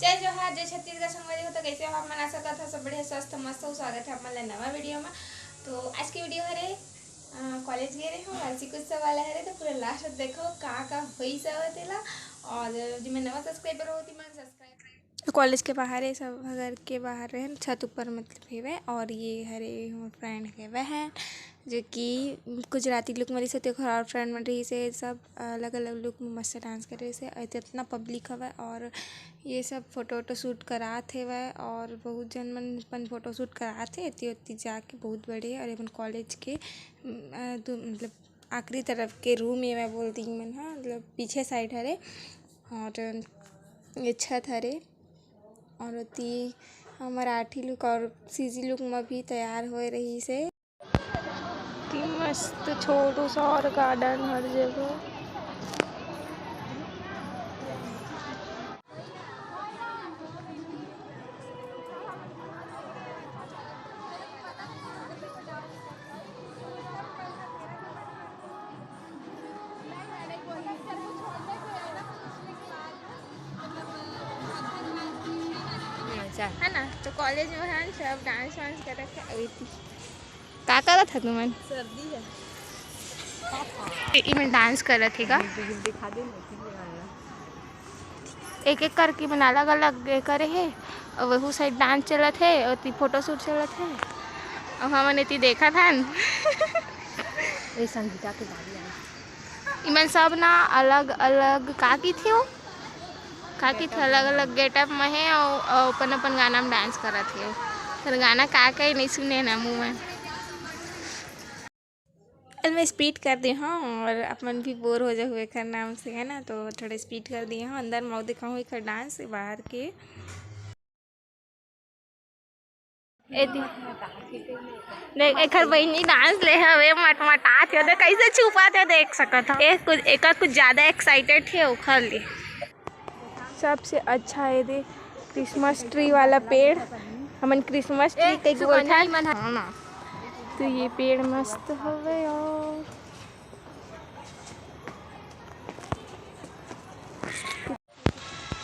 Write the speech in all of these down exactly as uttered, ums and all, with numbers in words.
जय जोहार, जय छत्तीसगढ़ संगवारी हो। तो कैसे हो आप मन? आशा करत हो सब बढ़िया, स्वस्थ, मस्त हो। स्वागत है आप मन ला नवा वीडियो में। तो आज की वीडियो हरे, अ, कॉलेज गए रहे हो, वार्षिक उत्सव वाला हरे, तो पूरा लास्ट तक देखो का का होई सब तेला। और जो मैं नवा सब्सक्राइबर हो, तो मन सब्सक्राइब करें। कॉलेज के बाहर है, सब घर के बाहर रहे, छत ऊपर मतलब हेवे। और ये हरे हमर फ्रेंड के बहन, जो कि गुजराती लुक में रहिस हे, तेखर और फ्रेंड मन रहिस हे, सब अलग-अलग लुक में मस्त डांस करे रहिस हे। अउ इतना पब्लिक हवय और ये सब फोटो वोटो शूट करात हेवय और बहुत झन मन अपन फोटो शूट करात हे। एती ओती जाके बहुत बड़े और अपन कॉलेज के, अ, दू, मतलब आखिरी तरफ के रूम ये मैं बोलती मन ह, मतलब पीछे साइड हरे और ये छत हरे और ओती हमर आठी लुक और सीजी लुक में भी तैयार होए रहिस हे। कि मस्त छोटू सा और गार्डन हर जगह। अच्छा। है ना, तो कॉलेज में है सब डांस वांस कर रखे। अभी ती-, का करत है तुमन? सर्दी है। इमन डांस करत है का? दिखा दे ना, कितनी आ रहा है। एक एक करके मन अलग अलग करे हे। और वहू साइड डांस चलत हे और ती फोटो शूट चलत हे और हमन एती देखत हन। ए संगीता के गाड़ी आए। इमन सब ना अलग अलग का की थे वो, का की थे, अलग अलग गेटअप में हे और, और अपन अपन गाना में डांस करत हे। फिर गाना का का ही नहीं सुने ना मुँह में। चल, मैं स्पीड कर दे हूँ और अपन भी बोर हो जाहू एकर नाम से, है ना, तो थोड़ा स्पीड कर दिए हूँ। अंदर में दिखाऊँ एकर डांस बाहर के। ए दे-, देख, एकर बहिनी डांस ले हवे, मटमटात हे, देख कैसे छुपात हे, देख सकत हो। ए कुछ, एकर कुछ ज्यादा एक्साइटेड हे ओखर ले। सबसे अच्छा ये दे क्रिसमस ट्री वाला पेड़, हमन क्रिसमस ट्री ए, कइके सुकन्या बोलथन। इमन ह- हाँ ना। तो ये पेड़ मस्त हवे और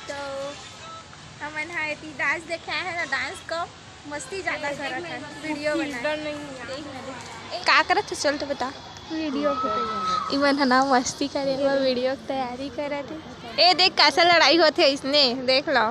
तो हमन ह एती डांस देखे आए हैं ना, डांस को मस्ती ज्यादा करत है, वीडियो बनाए। का करत हो, चल तो बता। वीडियो के तैयारी। इमन ह ना मस्ती करे बर वीडियो के तैयारी करत है। ए देख, कैसा लड़ाई होत है इसने, देख लो।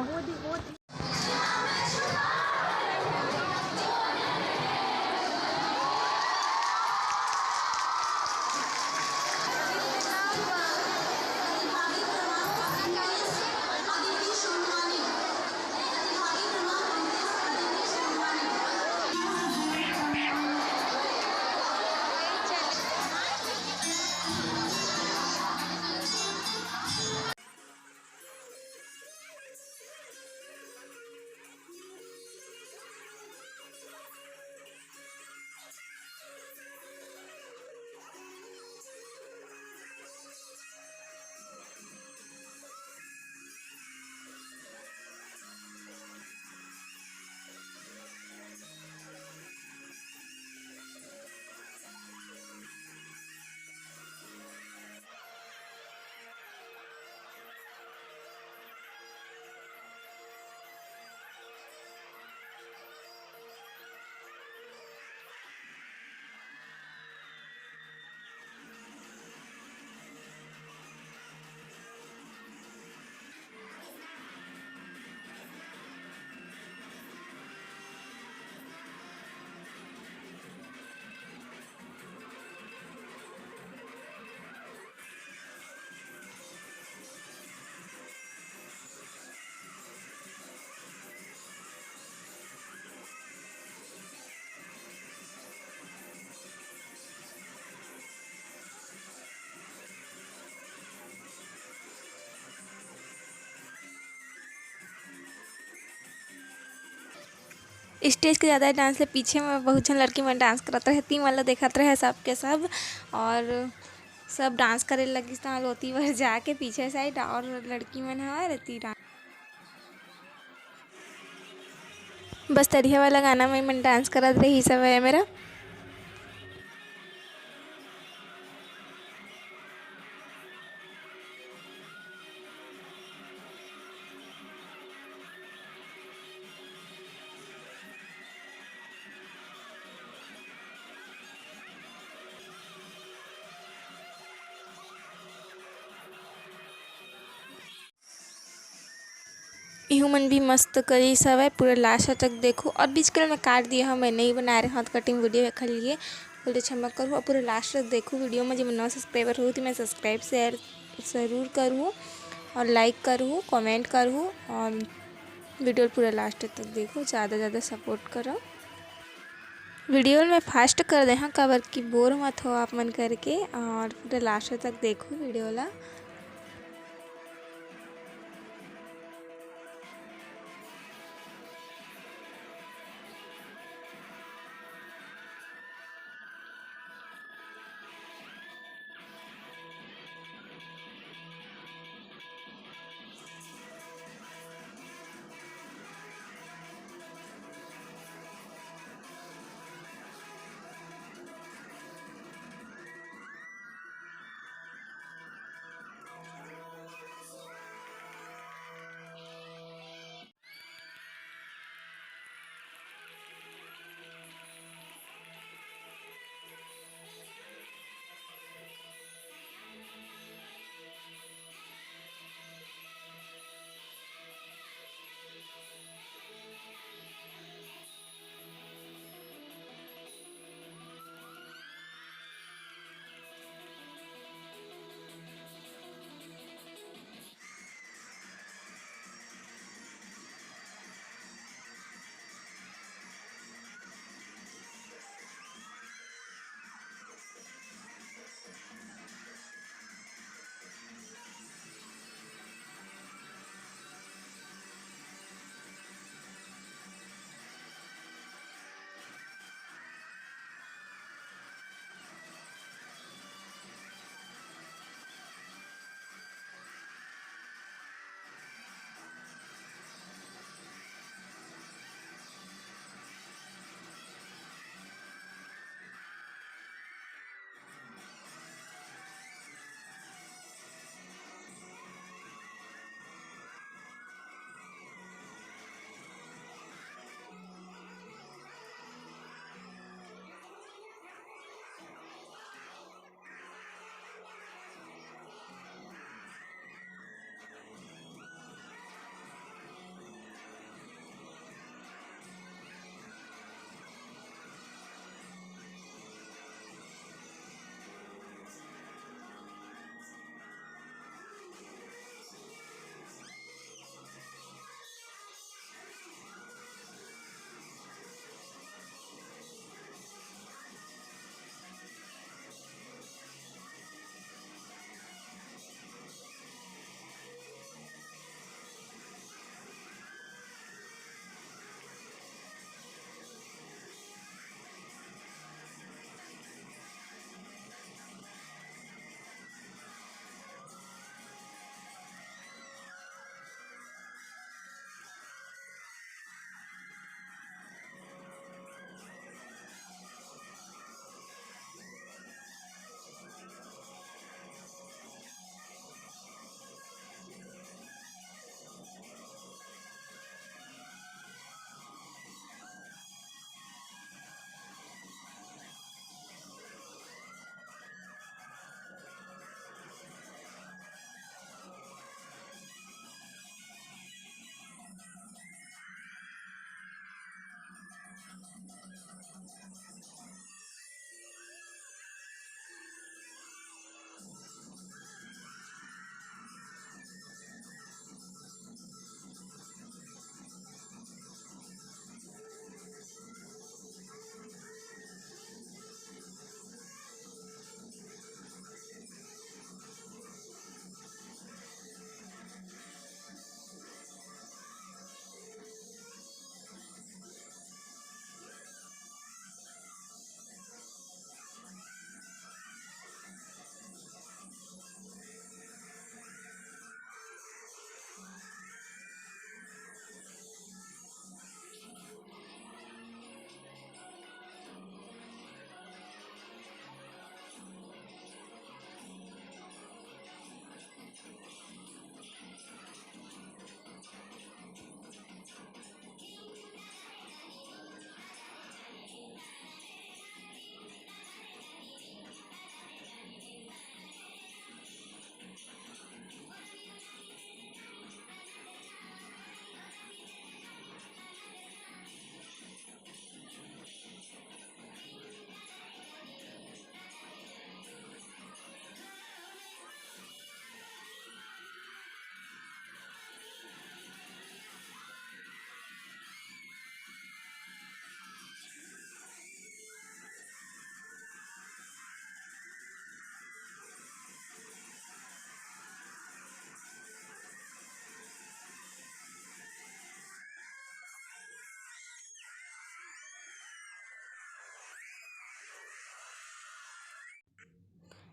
स्टेज के ज़्यादा डांस ले पीछे में बहुत झन लड़की मन डांस करत रहे, ती मन ला देखत रहे सबके सब, और सब डांस करे लगिस, त ओती बर जाके पीछे साइड और लड़की मन ह रहती डांस। बस तरिया वाला गाना में मन डांस करत रही सब है मेरा। इहू मन भी मस्त करिस हवय, पूरा लास्ट तक देखो। और बीच के मैं काट दिया हूँ, मैं नहीं बना रहे हाथ कटिंग वीडियो एखर लिए, बोले क्षमा करो। और पूरा लास्ट तक देखो वीडियो में। जब नवा सब्सक्राइबर हो तो मैं सब्सक्राइब शेयर जरूर करूँ और लाइक करूँ, कमेंट करूँ और वीडियो पूरा लास्ट तक देखो, ज़्यादा ज़्यादा सपोर्ट करो। वीडियो मैं फास्ट कर दे हाँ, काबर कि बोर मत हो आप मन करके, और पूरा लास्ट तक देखो वीडियो ला।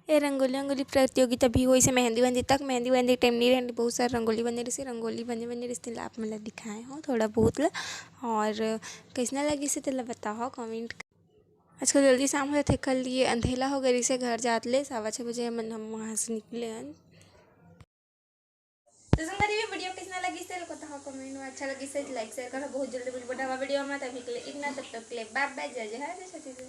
ए रंगोली रंगोली प्रतियोगिता भी होइस हे मेहंदी वहंदी तक। मेहंदी वहंदी टाइम नहीं रहन, बहुत सारा रंगोली बने रहिस हे, रंगोली बने बने रहिस हे, तेला आप मन ला दिखाए हो थोड़ा बहुत ला। और कइसना लगिस हे तेला बताओ कमेंट। आजकल जल्दी शाम हो जाथे, कल ये अंधेला हो गए रहिस हे घर जात ले, सवा छः बजे हमन हम वहाँ से निकले हन। तो संगवारी, ये वीडियो कइसना लगिस हे तेला बताओ कमेंट में, अच्छा लगिस हे लाइक शेयर करो। बहुत जल्दी मिलबो नवा वीडियो में, तभी के लिए इतना, तब तक के लिए बाय बाय, जय जय, हर जय छत्तीसगढ़।